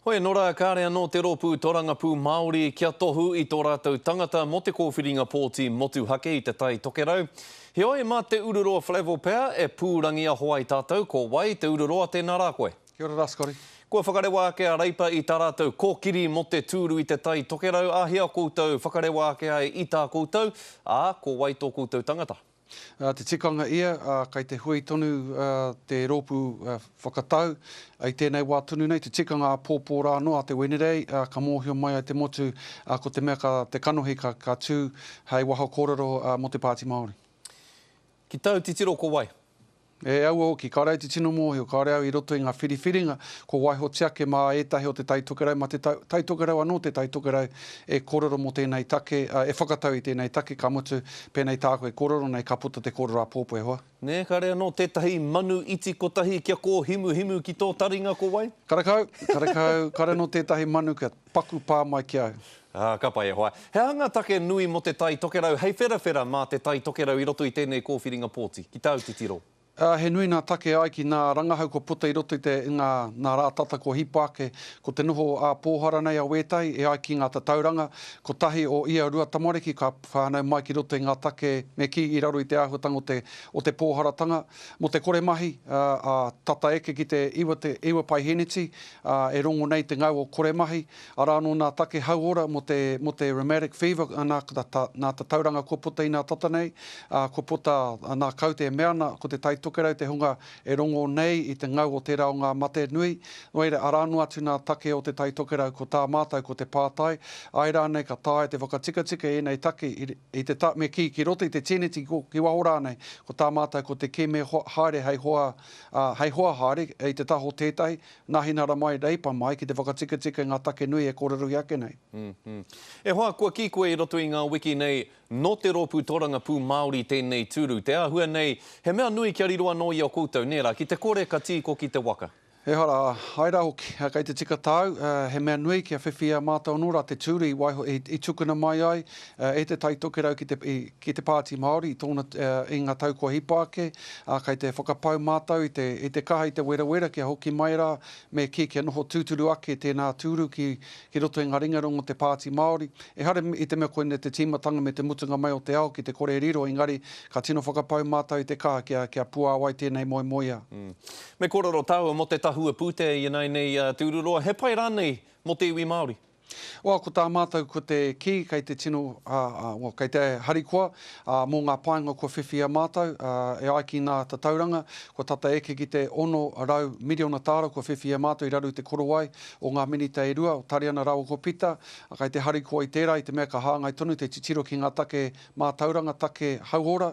Hoi anō rā, kāre anō te Rōpū Torangapū Māori kia tohu i tō rātou tangata mō te kōwhiringa pōti motuhake i Te Tai Tokerau. Heoi, mā Te Ururoa Flavell pea e pūrangiaho ai tātou ko wai Te Ururoa tēnā rā koe. Kia ora rā Scotty. Kua whakarewa ake a Reipa i tā rātou kōkiri mō te tūru i Te Tai Tokerau, āhea koutou whakarewa ake ai i tā koutou, ā, ko wai tō koutou tangata? Te tikanga ia, kei te hui tonu te rōpū whakatau i tēnei wā tonu nei, te tikanga āpōpō rā anō a te Wenerei, ka mōhio mai ai te motu ko te mea ka, te kanohi ka tū hei waho kōrero mō te Pāti Māori. Ki tāu titiro ko wai? E aua hoki, kāore au te tino mōhio, kāore au i roto i ngā whiriwhiringa, kua waihotia ake mā ētahi o Te Tai Tokerau, mā Te Tai Tokerau anō Te Tai Tokerau e kōrero mō tēnei take, e whakatau i tēnei take, ka mutu, pēnei tāku e kōrero nei, ka puta te kōrero āpōpō e hoa. Nē, kāre anō tētahi manu iti kotahi kia kōhimuhimu ki tō taringa, ko wai? Karekau, karekau, kāre anō tētahi manu kia paku pā mai ki au. Ā, ka pai e hoa. He aha ngā take nui mō Te Tai Tokerau hei wherawhera mā Te Tai Tokerau i roto i tēnei kōwhiringa pōti, ki tāu titiro? Ā, he nui ngā take e ai ki ngā rangahau kua puta i roto i te, ngā, ngā rā tata kua hipa ake. Ko te noho ā-pōhara nei a wētahi, e ai ki ngā tatauranga, kotahi o ia rua tamariki ka whānau mai ki roto i ngā take me kī i raro i te āhuatanga o te, o te pōharatanga. Mō te kore mahi, ā, ā, tata eke ki te iwa te, iwa paihēneti, ā, e rongo nei te ngau o kore mahi. Arā anō nā take hauora mō te, mō te rheumatic fever, nā, nā tatauranga kua puta inā tata nei, ā, kua puta nā kaute e mea ana, ko te Tai Tokerau te hunga e rongo nei i te ngau o tērā o ngā mate nui. Nō reira, arā noa atu nā take o te Tai Tokerau, ko tā mātou ko te pātai, āe rānei ka taea te whakatikatika ēnei take i, i te ta, me kī, ki roto i te tīneti, ki waho rānei, ko tā mātou ko te kēme haere hei hoa, ā, hei hoa haere i te taha o tētahi, Nāhinara mai, Reipa mai, ki te whakatikatika i ngā take nui e kōrerohia ake nei. E hoa, kua kī koe i roto i ngā wiki nei, nō te Rōpū Tōrangapū Māori tēnei tūru. Te āhua nei, he mea nui kia riro anō i a koutou, nē rā, ki te kore ka tīkoki te waka. Ehara, āe rā hoki, kei te tika tāu, he mea nui kia whiwhi i a mātou anō rā te tūru i waiho, i tukuna mai ai e Te Tai Tokerau ki te, ki te Pāti Māori i tōna, i ngā tau kua hipa ake, ā, kei te whakapau mātou i te, i te kaha, i te werawera kia hoki mai rā, me kī kia noho tūturu ake tēnā tūru ki, ki roto i ngā ringarongo o te Pāti Māori. Ehara i te mea koinei te tīmatanga me te mutunga mai o te ao ki te kore e riro, engari ka tino whakapau mātou i te kaha kia, kia puāwai tēnei moemoeā. Me kōrero tāua mō te tahua pūtea ināianei, Te Ururoa, he pai rānei mō te iwi Māori? Well, ko tā mātou ko te kī kei te tino, well, kei te harikoa mō ngā painga kua whiwhi i a mātou, e ai ki ngā tatauranga, kua tata eke ki te 600 miriona tāra kua whiwhi i a mātou i raro i te korowai o ngā minita e rua, o Tariana rāua ko Pita, kei te harikoa i tērā i te mea ka hāngai tonu te titiro ki ngā take mātauranga, take hauora,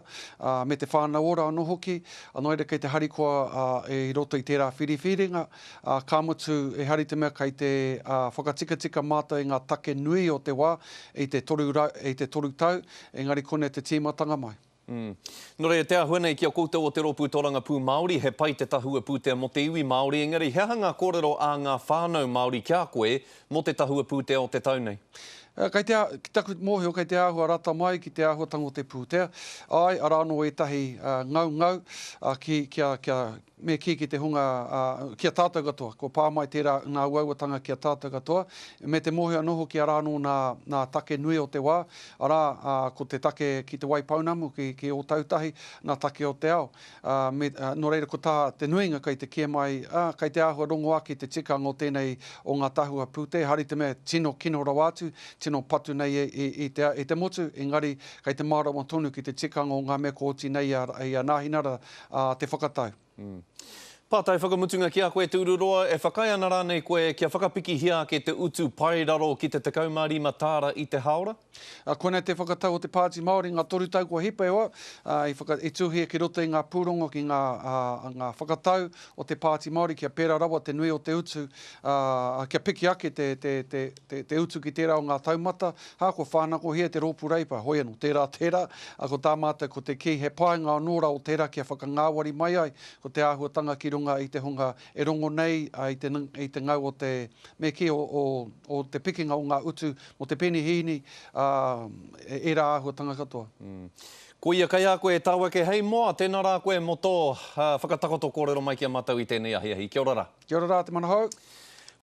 me te whānau ora anō hoki, nō reira kei te harikoa i roto i tērā whiriwhiringa. Ā, ka mutu, ehara i te mea kei te whakatikatika mātou i ngā take nui o te wā i te i te toru tau, engari konei te tīmatanga mai. Mm. Nō reira, te āhua nei ki a koutou o te Rōpū Torangapū Māori, he pai te tahua pūtea mō te iwi Māori, engari he aha ngā kōrero a ngā whānau Māori ki a koe mō te tahua pūtea o te tau nei? Kei te, ki taku mōhio, kei te āhua rata mai ki te āhuatanga o te pūtea. Āe, arā anō ētahi ngaungau ki, kia, kia, Me kī ki te hunga, ā, ki a tātou katoa, kua pā mai tērā ngā uauatanga ki a tātou katoa, me te mōhio anō hoki arā anō nā, nā take nui o te wā, arā, ā, ko te take ki Te Waipounamu, ki, ki Ōtautahi, nā take o te ao. Ā, me, ā, nō reira ko tā te nuinga kei te kī mai, ā, kei te āhua rongo ake te tikanga o tēnei o ngā tahua pūtea, ehara i te mea tino kino rawa atu, tino patu nei i, i, i te, i te motu, engari kei te mārama tonu ki te tikanga o ngā mea kua oti nei i a, i a Nāhinara, ā te whakatau. Pātai whakamutunga ki a koe Te Ururoa, e whakaae ana rānei koe kia whakapikihia ake te utu paeraro ki te 15 tāra i te hāora? Koinei te whakatau o te Pāti Māori ngā toru tau kua hipa e hoa, i whaka, i tuhia ki roto i ngā pūrongo ki ngā, ngā whakatau o te Pāti Māori kia pērā rawa te nui o te utu, ā, kia piki ake te, te, te, te, te utu ki tērā o ngā taumata, Ā, kua whānakohia te rōpū Reipa, hoi anō, tērā, tērā, ā, ko tā mātou ko te kī, he painga anō rā o tērā kia whakangāwari mai ai ko te āhuatanga ki runga i te hunga e rongo nei i te, i te ngau o te, me kī, o, o, o te pikinga o ngā utu mō te penihīni, ā, ērā āhuatanga katoa. Koia kei a koe e Tawake hei moa, tēnā rā koe mō tō whakatakoto kōrero mai ki a mātou i tēnei ahiahi. Kia ora rā. Kia ora rā te Manahou.